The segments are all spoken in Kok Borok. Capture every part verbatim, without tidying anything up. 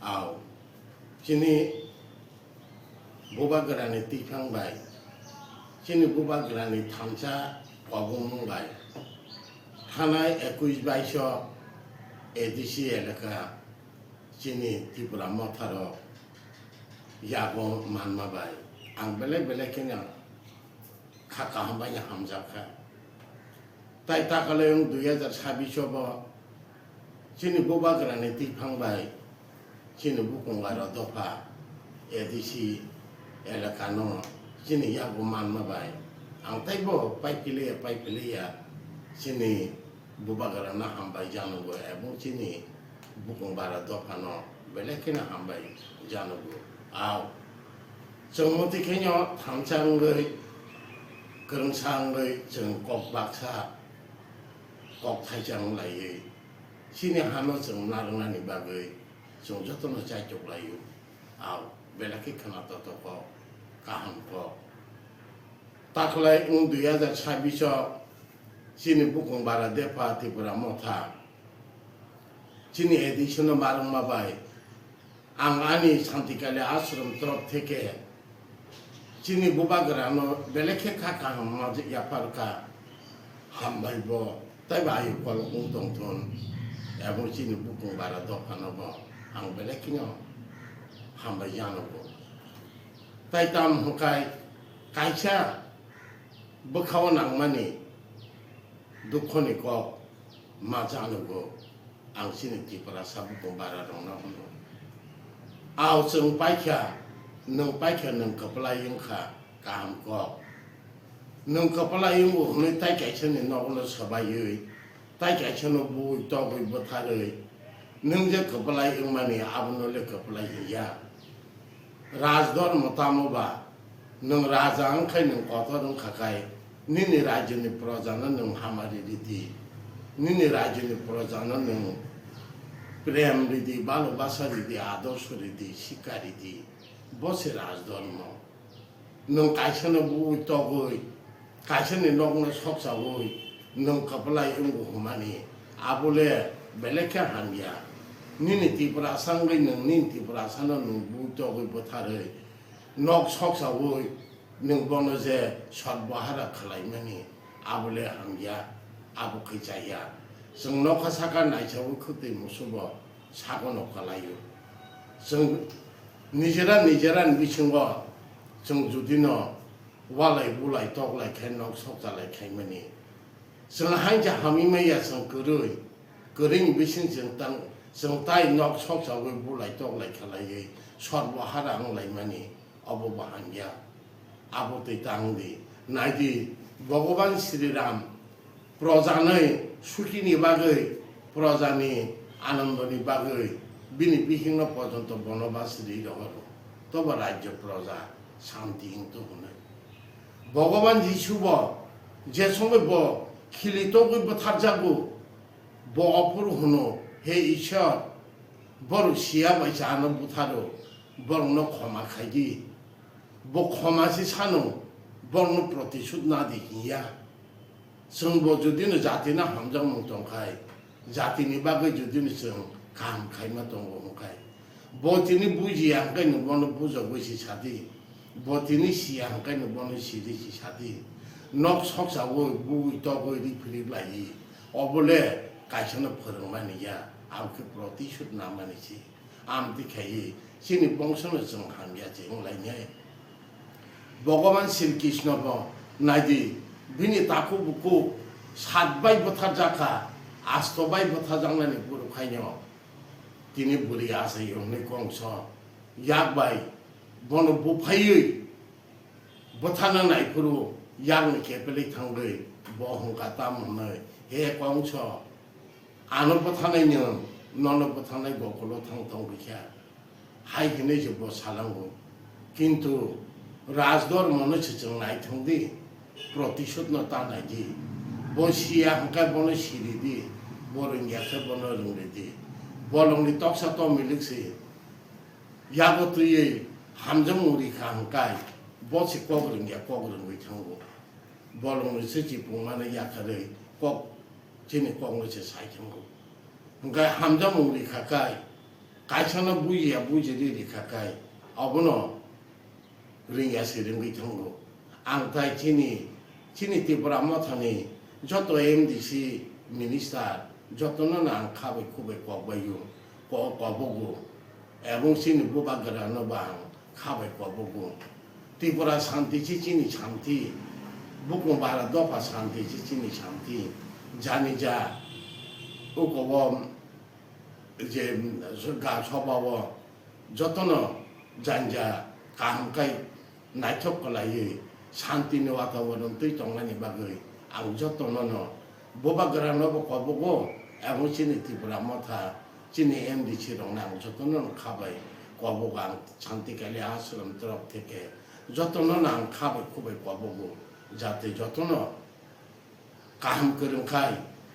Au, chini bubagrani twiphang bai, chini bubagrani thansa kobongmung bai, thanai ekush baiso A D C elaka chini Tipra Motharok yago manma bai ang belai belai kheno kha kaham bai hamjak kha. Tai takalai wng dui hazar sabbish o bo chini bubagrani twiphang bai chini bukung baro dopha A D C elaka no chini yago manma bai ang taibo pai piliya pai piliya chini bubagrano hambai janogo ebong chini bukung bara dophano belai kheno hambai janogo. Au, chwng motwi khenyo thansa wngwi, kwrwngsa wngwi chwng kok baksa, kok thaisa wng laiwi, chini hano chwng narwknani bagwi chwng jotono chaitok laio. Au, belai khe khwna totok kok, kaham kok. Takhwlai wng dui hazar sabbish o chini bukung bara depha Tipra Motha chini A D C no marwkma bai ang ani Santikali ashram torop theke chini bubagrano belai khe kha kaham ma yapharkha, hambai bo taibo ayuk kolok wng tongthun, ebong chini bukung bara dophano bo ang belai kheno hambai janogo. Tai tam hwnkhe kaisa bwkhao nangmani dukhoni kok ma janogo ang chini Tiprasa bukung bara rokno hwno. Au chwng paikha, nwng paikha nwng kwplai wngkha kaham kok. Nwng kwplai wngo hwnwi tai kaisani nokno swbaiwi, tai kaisano bui togwi bwtharwi, nwng je kwplai wngmani abono le kwplai hinya. Rajdhormo tamo ba, nwng raja wngkhai nwng kotor wngkha khai, nini rajyoni projano nwng hamari ridi, nini rajyoni projano nwng prem ridi, balo basa ridi, adorsho ridi, sikha ridi, bo se rajdhormo. Nwng kaisano bui togwi, kaisani nokno soksawi, nwng kwplai wngwi hwnmani, abo le belai khe hamya. Nini Tiprasa wngwi nwng nini Tiprasano nwng bui togwi bwtharwi, nok soksawi nwng bono je sotbohara khwlaimani, abo le hamya, abo khe chaya. Chwng nokha saka naisawi khwtwi musubo sagono kwlaio. Chwng nijera nijera ni bisingo chwng judino walai bulai toklai khai nok sokchalai khaimani. Chwng hainsa hamwi maya chwng kwrwi, kwrwini bising chwng tang, chwng tai nok sokchawi bulai toklai khalaiwi sorbo hara wnglaimani, obo bo hamya. Abo twi tang di. Nai di, Bhogoban Sri Ram projanwi sukhini bagwi, projani anandoni bagwi bini bihikno porjonto bonoba sri rohoro. Tobo rajyo proja santi wngto hwnwi. Bhogoban Jisu bo je songwi bo khili togwi bwtharjago, bo ophuru hwno, "He Ishwar, borok siya bai se ano butharo, borokno khoma khai di." Bo khoma se sano, borokno protishud na di hinya. Chwng bo judino jatino hamjakmung tongkhai, jatini bagwi judino chwng kaham khaima tongo hwnkhai, bo tini bujiya hwnkhe nwng bono bujagwi se sadi, bo tini siya hwnkhe nwng bono sidi se sadi. Nok soksawi bui togwi ri philip lai, obo le kaisano phwrwngmani ya, abo khe protishud namani se. Amtwi khaiwi chini bongsono chwng hamya se wnglainai. Bhogoban Sri Krishna bo naidi, bini takhuk bukhuk sat bai bwtharjakha, asto bai bwtharjaknani borok khaino tini bwrwi achai hwnwi kongso yak bai bono buphaiwi bwthana naiphuru yakni kepelwi thangwi bo hwnkha tamo hwnwi, "He kongso, ano bwthanai nwng, nono bwthanai bokulo thang tong rikha," hai hinwi se bo salango. Kintu rajdhormono se chwng naithang di, protishudno ta nai di. Bo siya hwnkhe bono siri di, bo rwngya khe bono rwngri di. Bolongni toksa tomilik se yago twiwi hamjakmung rikha hwnkhe bo se kok rwngya, kok rwngwi thango. Bolongni se chipung mano yakarwi kok, chini kokno se sai thango. Hwnkhe hamjakmung rikha khe Kaisano bujiya bujiri rikha kai, obono ringya se ringwi thango. Ang tai chini, chini Tipra Mothani joto M D C minister jotono no ang khabai khubai kokbaio, ko-, kobogo. Ebong chini bubagrano bo ang khabai kobogo. Tipra santi se chini santi, bukung bara dopha santi se chini santi. Jani ja ukobo je ga sobao jotono janja kaham kai naithok kwlaiwi santini wataboron twi tongnani bagwi ang jotono no bubagrano bo kobogo, ebong chini Tipra Motha, chini M D C rokno ang jotono no khabai kobogo. Ang Santi Kali Ashram torop theke jotono no ang khabai khubai kobogo, jate jotono kaham kwrwng khai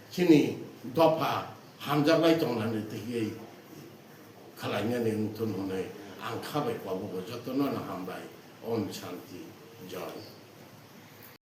chini dopha hamjaklai tongnani twiwi khwlainani wngthun hwnwi ang khabai kobogo. Jotono no hambai. Om Shanti. Joy.